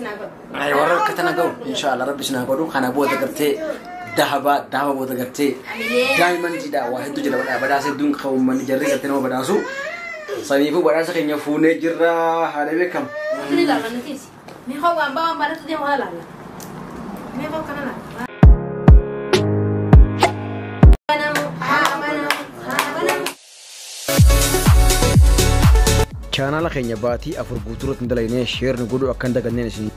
naa godhu. Ay warra akka tana ga'u inshallah rabbi isin haa godhu. Kana booda gartee dahaba dahaba booda gartee daayimandiidha waa hedduu jira badhaasa hedduun qabu uummanni jarri gartee nama badhaasu. Saniifuu badhaasa keenya fuunee jirra haala beekamu. Tuni laala nutis. Mee hoo waan baa waan baadhatu deemu haa laala. Mee hoo kana laala. Banamu haa banamu haa banamu. Chaanaala keenya baatii 4 guutuurratti hin dalagnee sheerni godhu akka hin daganneen isin.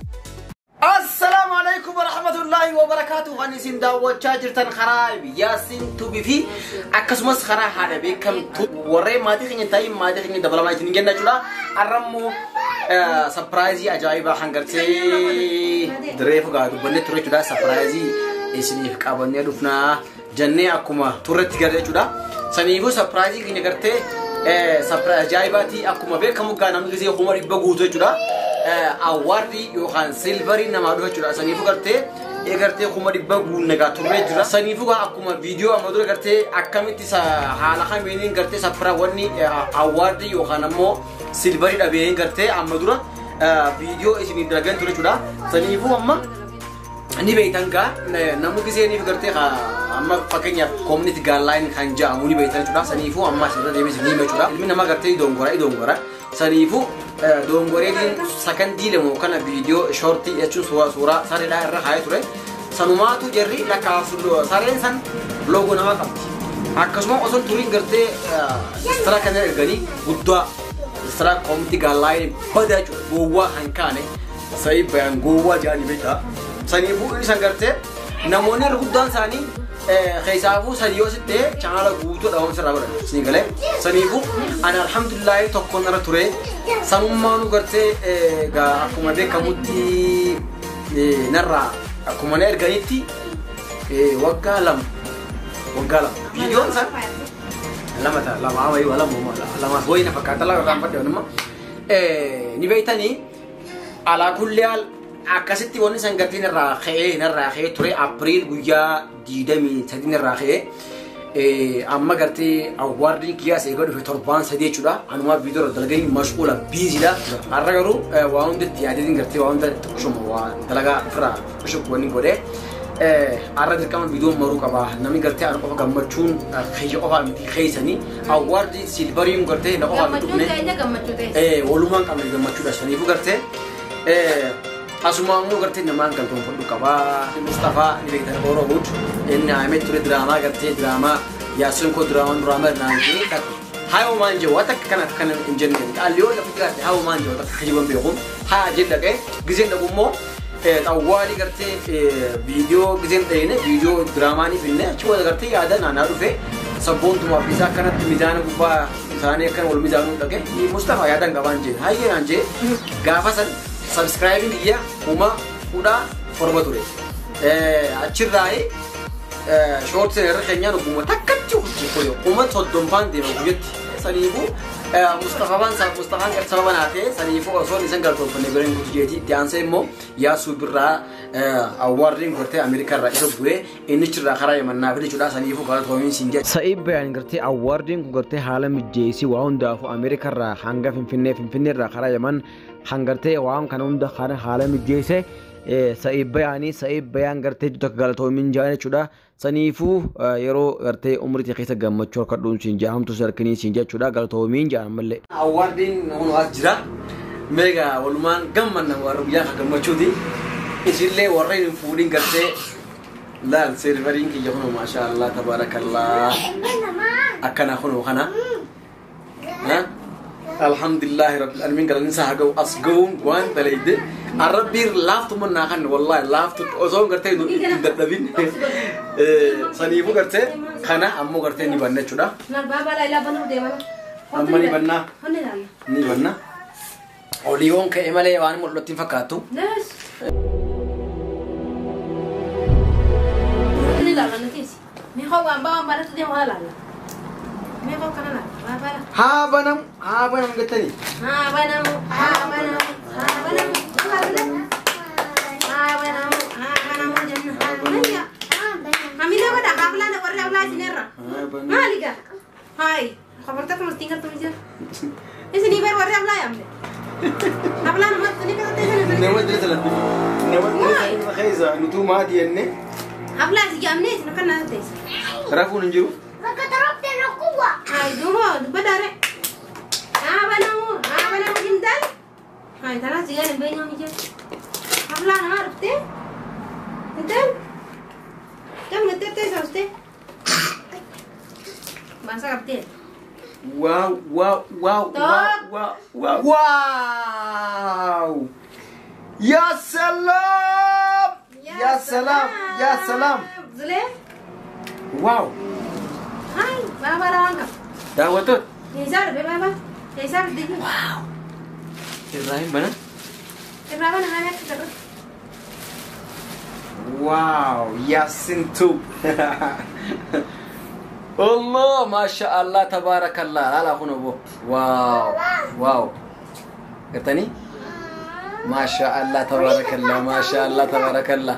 Assalaamu alaikum warahmatullahi wabarakatuh. Kan isin daawwachaa jirtan karaa Yaasin Tubii fi akkasumas karaa haadha beekamtu warreen maatii keenya ta'in maatii keenya dabalamaa isin jenna jechuudha. Har'ammoo sapiraayizii ajaa'ibaa kan gartee dirree fugaa dubbannee ture jechuudha. Sapiraayizii isiniif qabannee dhufnaa jennee akkuma turretti garee jechuudha. Saniifuu sapiraayizii keenya gartee ajaa'ibaati akkuma beekamu gaa namni gisee 100,000 guutuu jechuudha. Awwaardii yookaan silvarii namaa dhufa jechuudha. Saniifuu gartee gartee 100,000 guunne gaa turree jira. Saniifuu gaa akkuma viidiyoo amma dura gartee akkamitti haala kamiiniin gartee sapira wanni awwaardii yookaan ammoo silvarii dhabeen gartee amma dura viidiyoo isiniif dalagan ture jechuudha. Saniifuu amma ni beektan gaa namni giseeniif gartee amma fakkeenyaaf community guideline kan jedhamu ni beektan jechuudha. Saniifuu amma asirra deebiis ni hima jechuudha. Ilmi namaa gartee dongora. Saniifuu dongoreetiin sakandii lama kana viidiyoo shoortii jechuun suuraa sareedhaa irra kaa'ee ture. Sanumaatu jarri lakkaa'asu sareen san loogoo nama qabdi. Akkasuma osoo turiin gartee istira kana erganii guddaa istira community guideline badaa jechuudha. Gowwaa kan kaane sa'i bayaan gowwaa jedhanii beekaa. Saniifuu isaan gartee namoonni irra guddaan isaanii keessaafuu sadii yoo sitti chaanaala guutuu dhabamu sirraa godhan isin galee. Saniifuu ani alhamdulillahi tokkoon irra ture. Sanummaanuu gartee akkuma beekamutti narraa akkuma na erganitti waggaa lama viidiyoon san lama ta'a lama ammayyuu lama wayii na fakkaata lama irraan fadhe wanuma ni beektanii alaa kulli haal akkasitti wanni san gartee narraa ka'ee ture April guyyaa 23 narraa ka'ee amma gartee awwaardiin kiyyaas eegaa dhufe torbaan 3 jechuudha. Anumaa viidiyoo irra dalaganii mashquula biiziidha. Har'a garuu waa hundatti yaadeetiin gartee waa hunda xiqqishuma waa dalagaa ofirraa xiqqishu wanni godhee har'a dirqama viidiyoon maruu qaba. Namni gartee ana qofa gammachuun kiyya qofaa miti keessanii awwaardii silvariin gartee na qofaa miti dhufne. Walumaan qabna gammachuudha. Saniifuu gartee asuma ammoo gartee namaan galtoonfadhu qabaa. Mustafaa ni beektan Oromood inni haamee ture diraamaa gartee diraamaa Yaasin koo diraamaan duraamaa naan jee takka haa waan jee waan takka kana kana hin jenne qaalli yoo lafa jiraate haa waan jee waan takka kijiban beekuun haa jee dhaqee giseen dhaqu immoo xawwaalii gartee viidiyoo giseen dhayine viidiyoo diraamaa ni finne achi booda gartee yaada naannaa dhufe sabboontumaa fi isaa akkanatti mizaana gubbaa isaanii akkana wal mizaanuu dhaqee Mustafaa yaadaan qabaan jee hayyee naan jee gaafa san subscribing kiyya 17,000 ture. Achirraa short irra keenyaan ogguma takkatti hojii 30,000 deema guyyatti. Saniifuu Mustafaan gartee sababa naa ta'e saniifuu osoo isaan galtoonfanne bireen guutuu jeeti. Itti aansee immoo Yaasuu birraa awwaardiin gartee Ameerikaa irraa isa bu'ee inni achirraa karaa Yemannaa fide jechuudha. Saniifuu galatoomiin siin jedha. Sa'ii bayaan gartee awwaardiin kun gartee haala mijeessii waa hundaafuu Ameerikaa irraa hanga Finfinnee Finfinnee irraa karaa Yemen hangartee waan kana hunda kana haala mijeesse sa'ii bayaan gartee takka galatoomiin jedhan jechuudha. Saniifuu yeroo gartee umriitii keessa gammachuu harka dhuunsiin jedhamtu sarkiniin siin jechuudha galatoomiin jedhan mallee. Awwaardiin kun as jira. Meegaa walumaan gammanna warra guyyaa kan gammachuuti. Isillee warra hin fuudhin gartee laal silvariin kiyya kunoo maashaallah tabaarakallah. Akkana kunoo kana. Alhamdulillahi rabbil alamin galanni isaa haa ga'u as ga'uun waan dalayde arrabbiin laaftu mannaa kan wallahi laaftu osoo gartee hin dadhabin saniifuu gartee kana ammoo gartee ni banna jechuudha. Amma ni banna ni banna oliiwoon ka'e malee waan mul'atti hin fakkaattu. Haa banamu jettanii. Haa banamu haa banamu haa banamu haa banamu haa banamu jenna. Hamila godha haflaan warri haflaa isinirra. Maali gaa? Hayi khabarta kuma stingar tu jira. Isinii bar warri haflaa yaamne. Haflaan namatti ni kadhatte isin. Nama jira Nama keessa nutuu maatii jennee. Haflaa si jaamnee isin akka naa teessa. Rafuun hin jiru. Hai duuba dubbataare. Haa banamu haa banamu jimtaan. Hai tanaa si gaariin beeknaa mijee. Haflaa namaa dhuftee. Intal. Kam gattee teessa ustee. Baasa qabdee. Waaw waaw waaw waaw waaw waaw. Ya salaam. Ya salaam. Ya salaam. Zulee. Waaw. Hai baaba lawaan qaba. Daawwattoota. Eessaa dhufe baaba? Eessaa dhufte jiru? Waaw. Irraa hin banan. Irraa bana haala akka godhu. Waaw Yaasin Tube. Allah masha Allah tabarakallah ala kun obbo. Waaw waaw. Gartanii? Masha Allah tabarakallah masha Allah tabarakallah.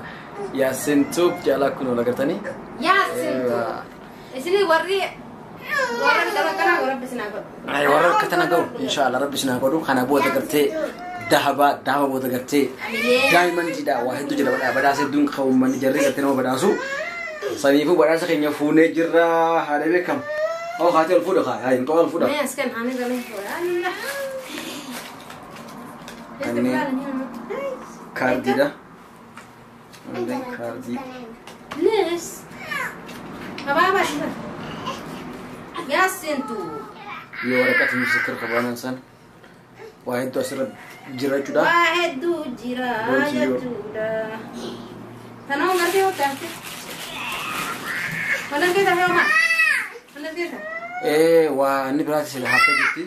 Yaasin Tube jala kun ola gartanii? Yaasin Tube. Isin warri warra bitama kanaa rabbi isin haa godhu. Ay warra akka tana ga'u inshallah rabbi isin haa godhu kana booda gartee dahaba dahaba booda gartee daayimandiidha waa hedduu jira badhaasa hedduun kan uummanni jarri gartee nama badhaasu saniifuu badhaasa keenya fuunee jirra haala beekamu. Oo haati ol fuudha haa hin ol fuudha. Mee as kan ani galee fuudha. Kanneen kaardiidha. Kanneen kaardii. Nis. Abaaba dhufa. Yaasin Tube. Yoo waraqaa misirra qabaanan san waa hedduu asirra jira jechuudha. Waa hedduu jira jechuudha. Tanoo gartee yoo taate. Walal keessa fe'u maal? Walal keessa. Waa inni biraati sila haftee jirti.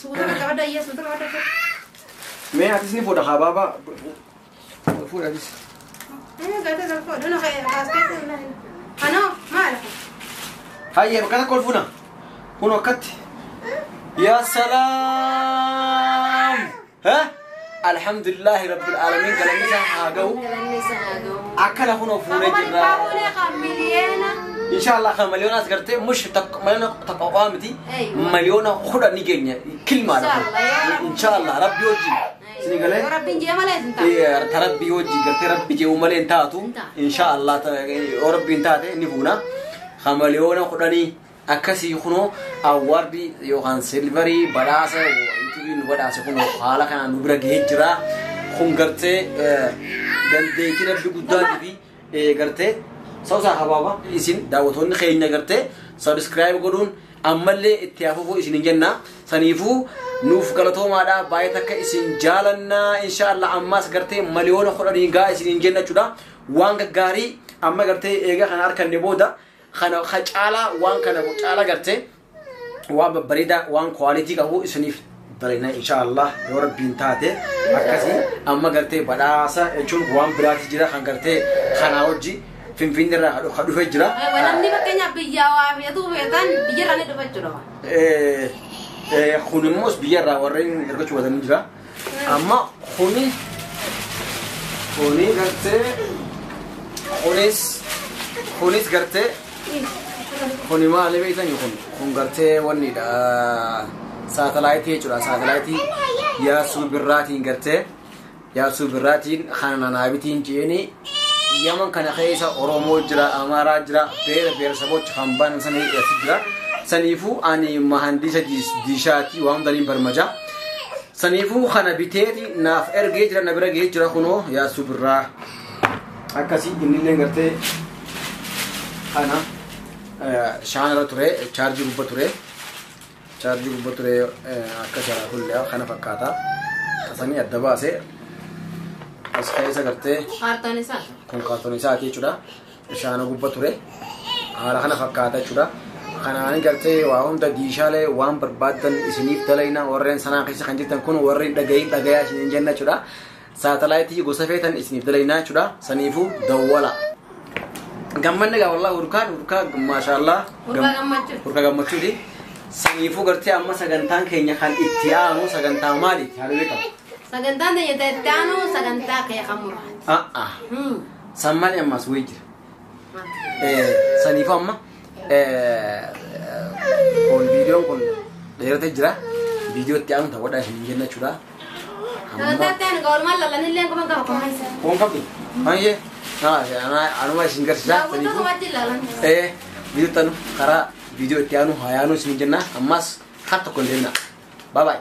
Suuta qabadda iyya suuta qabadda. Mee atis ni fuudha haa baaba. Fuudha atis. Gartee tokko dono kaas keessa. Anoo maal? Hayyee bakka tokko ol fuuna. Kun akkatti. Ya salaam. Ha? Alhamdulillahi rabbil alamin galanni isaa haa ga'u. Galanni isaa haa ga'u. Akkana kun fuunee jirra. Inshallah kan miliyoona as gartee mush miliyoona tokko qofaa miti miliyoona 10 ni geenya kilmaadha. Inshallah rabbi hojii. Isin galee? Rabbiin jee malee hin taatu. Ta rabbi hojii gartee rabbi jee malee hin taatu. Inshallah yoo rabbiin taate ni fuuna. Kan miliyoona 10 akkasii kunoo awwaardii yookaan silvarii badhaasa yuutuubiin nu badhaase kunoo haala kanaan nu bira gahee jira. Kun gartee dandeettii rabbi guddaatii fi gartee sawsaa habaaba isin daawwattoonni keenya gartee sabiskiraayib godhuun ammallee itti hafufuu isin hin jenna. Saniifuu nuuf galatoomaadha baay'ee takka isin jaalannaa inshaallah ammas gartee miliyoona 10 gaa isin hin jenna jechuudha. Waan gaggaarii amma gartee eega kana harkanne booda kana caalaa waan kana caalaa gartee waan babbareedaa waan kwaalitii qabu isiniif bareedina inshaallah yoo rabbiin taate akkasii amma gartee badhaasa jechuun waan biraati jira kan gartee kanaa hojii Finfinnee irraa kan dhufee jira. Namni fakkeenyaaf biyya waa feetuu feetan biyya irraa ni dhufa jechuudha. Kun immoo biyya irraa warreen ergachuu batanii jira. Amma kuni gartee kunis gartee kuni maali beektan kun gartee wannidha saatalaayitii jechuudha. Saatalaayitii Yaasuu Birraatiin gartee Yaasuu Birraatiin kana naabitiin jeeni Yaman kana keessa Oromoo jira, Amaaraa jira, beera beera saboota kan baanan sanii as jira. Saniifuu ani mahandisa diishaatii waan daniin barmaja. Saniifuu kana biteeti naaf ergee jira na bira gahee jira kunoo Yaasuu Birraa. Akkasii innillee gartee kana shaanarra ture, chaarjii gubba ture. Chaarjii gubba ture akka jaraa kullee kana fakkaata. Sanii adda baasee as keessa gartee Kaartoon isaa. kun kaartoon isaati jechuudha. Shaana gubba ture. Haala kana fakkaata jechuudha. Kanaan gartee waa hunda diishaalee waan barbaaddan isiniif dalayna warreen sanaa keessa kan jirtan kun warreen dhagayin dhagayaa isiniin jenna jechuudha. Saatalaayitii gosa feetan isiniif dalayna jechuudha. Saniifuu dawwala. Gammanni gaa wallahi urkaan urkaa maashaallah. Urkaa gammachuu. Urkaa gammachuuti. Saniifuu gartee amma sagantaan keenya kan itti aanu sagantaa maaliiti? Haala beekamu. Sagantaan teenya itti aanu sagantaa kee kan muraati. San malee ammas wayii jira. Saniifuu amma kun viidiyoon kun dheeratee jira. Viidiyoo itti aanu ta'uudhaan isin jenna jechuudha. Sagantaa ta'e oolmaan lallanillee kuma qaba kuma isa. Kun qabdu. Ayyee. Anuma isin garsiisa. Daawwattoota wajjin lalan. Viidiyoo tanu karaa viidiyoo itti aanu haa yaanu isin jenna. Ammas har tokko hin deemna. Bye bye.